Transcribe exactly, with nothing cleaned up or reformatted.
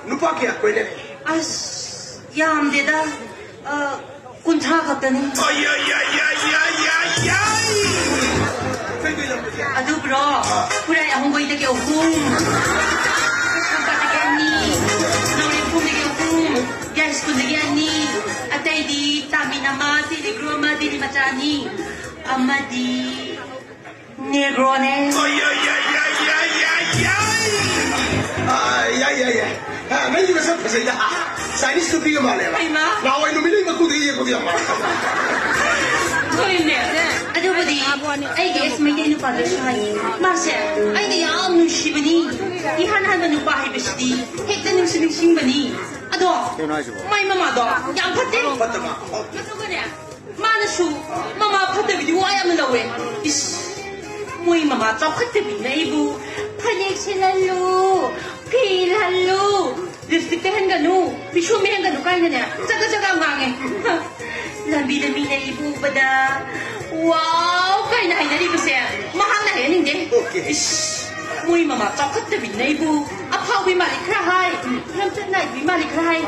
ꯅꯨꯄꯥ ꯀꯌꯥ ꯀꯣꯏꯅꯔꯦ? ꯑꯁ, ꯌꯥꯝꯗꯦꯗ꯫ ꯑ, ꯀꯨꯟꯊ꯭ꯔꯥ ꯈꯛꯇꯅꯤ꯫ ꯑꯌꯥ, ꯌꯥ, ꯌꯥ, ꯌꯥ, ꯌꯥ, ꯌꯥ! ꯀꯩ ꯀꯩ ꯂꯝꯗꯒꯤ? ꯑꯗꯨꯕꯨꯔꯣ, ꯈꯨꯔꯥꯏ ꯑꯍꯣꯡꯕꯩꯗꯒꯤ ꯑꯍꯨꯝ, ꯀꯩꯁꯥꯝꯄꯥꯠꯇꯒꯤ ꯑꯅꯤ, ꯅꯥꯎꯔꯦꯝꯈꯣꯡꯗꯒꯤ ꯑꯍꯨꯝ, ꯌꯥꯏꯁ꯭ꯀꯨꯜꯗꯒꯤ ꯑꯅꯤ, ꯑꯇꯩꯗꯤ ꯇꯥꯃꯤꯟ ꯑꯃ, ꯇꯦꯂꯤꯒ꯭ꯔꯨ ꯑꯃ, ꯗꯤꯂꯤ ꯃꯆꯥ ꯑꯅꯤ, ꯑꯃꯗꯤ ꯅꯦꯒ꯭ꯔꯣꯅꯦ꯫ ꯑ, ꯌꯥꯏ, ꯌꯥꯏ, ꯌꯥꯏ꯫ ꯑ, ꯅꯪꯗꯤ ꯃꯁꯛ ꯐꯖꯩꯗ꯫ ꯆꯥꯏꯅꯤꯁ ꯅꯨꯄꯤꯒ ꯃꯥꯜꯂꯦꯕ꯫ ꯍꯩꯃꯥ꯫ ꯅꯍꯥꯟꯋꯥꯏ ꯅꯨꯃꯤꯠꯂꯩ ꯃꯀꯨꯗꯒꯤ ꯌꯦꯛꯄꯗꯣ ꯌꯥꯝ ꯃꯥꯜꯂꯦ꯫ ꯍꯣꯏꯅꯦ꯫ ꯑꯗꯨꯕꯨꯗꯤ ꯑꯩꯒꯤ ꯑꯦꯛꯁ ꯃꯩꯇꯩ ꯅꯨꯄꯥꯗꯨꯁꯨ ꯍꯥꯏꯌꯦ꯫ ꯃꯥꯁꯦ ꯑꯩꯅ ꯌꯥꯝ ꯅꯨꯡꯁꯤꯕꯅꯤ꯫ ꯏꯍꯥꯟ ꯍꯥꯟꯕ ꯅꯨꯄꯥ ꯍꯥꯏꯕꯁꯤꯗꯤ ꯍꯦꯛꯇ ꯅꯨꯡꯁꯤ ꯅꯤꯡꯁꯤꯡꯕꯅꯤ꯫ ꯑꯗꯣ ꯀꯩꯅꯣ ꯍꯥꯏꯁꯤꯕꯣ? ꯃꯥꯏ ꯃꯃꯥꯗꯣ ꯌꯥꯝ ꯐꯠꯇꯦ꯫ ꯐꯠꯇꯕ꯫ ꯑꯗꯨꯒꯅꯦ, ꯃꯥꯅꯁꯨ ꯃꯃꯥ ꯐꯠꯇꯕꯤꯗꯤ ꯋꯥ ꯌꯥꯝꯅ ꯂꯧꯋꯦ꯫ ꯏꯁ, ꯃꯣꯏ ꯃꯃꯥ ꯆꯥꯎꯈꯠꯇꯕꯤꯅ ꯑꯩꯕꯨ ꯐꯅꯦꯛ ꯁꯦꯠꯍꯜꯂꯨ, ꯐꯤ ꯏꯜꯍꯜꯂꯨ, ꯂꯤꯞꯁꯇꯤꯛ ꯇꯩꯍꯟꯒꯅꯨ, ꯄꯤꯁꯨꯝ ꯌꯦꯡꯍꯟꯒꯅꯨ ꯀꯥꯏꯅꯅꯦ, ꯆꯒꯠ ꯆꯒꯠ ꯉꯥꯡꯉꯦ꯫ ꯂꯝꯕꯤꯗ ꯃꯤꯅ ꯑꯩꯕꯨ ꯎꯕꯗ "ꯋꯥꯎ" ꯀꯥꯏꯅ ꯍꯥꯏꯅꯔꯤꯕꯁꯦ ꯃꯍꯥꯛꯅ ꯍꯥꯏꯍꯟꯅꯤꯡꯗꯦ꯫ ꯑꯣꯀꯦ꯫ ꯏꯁ, ꯃꯣꯏ ꯃꯃꯥ ꯆꯥꯎꯈꯠꯇꯕꯤꯅ ꯑꯩꯕꯨ ꯑꯐꯥꯎꯕꯤ ꯃꯥꯜꯂꯤ ꯈꯔ ꯍꯥꯏ, ꯂꯝꯆꯠ ꯅꯥꯏꯕꯤ ꯃꯥꯜꯂꯤ ꯈꯔ ꯍꯥꯏ,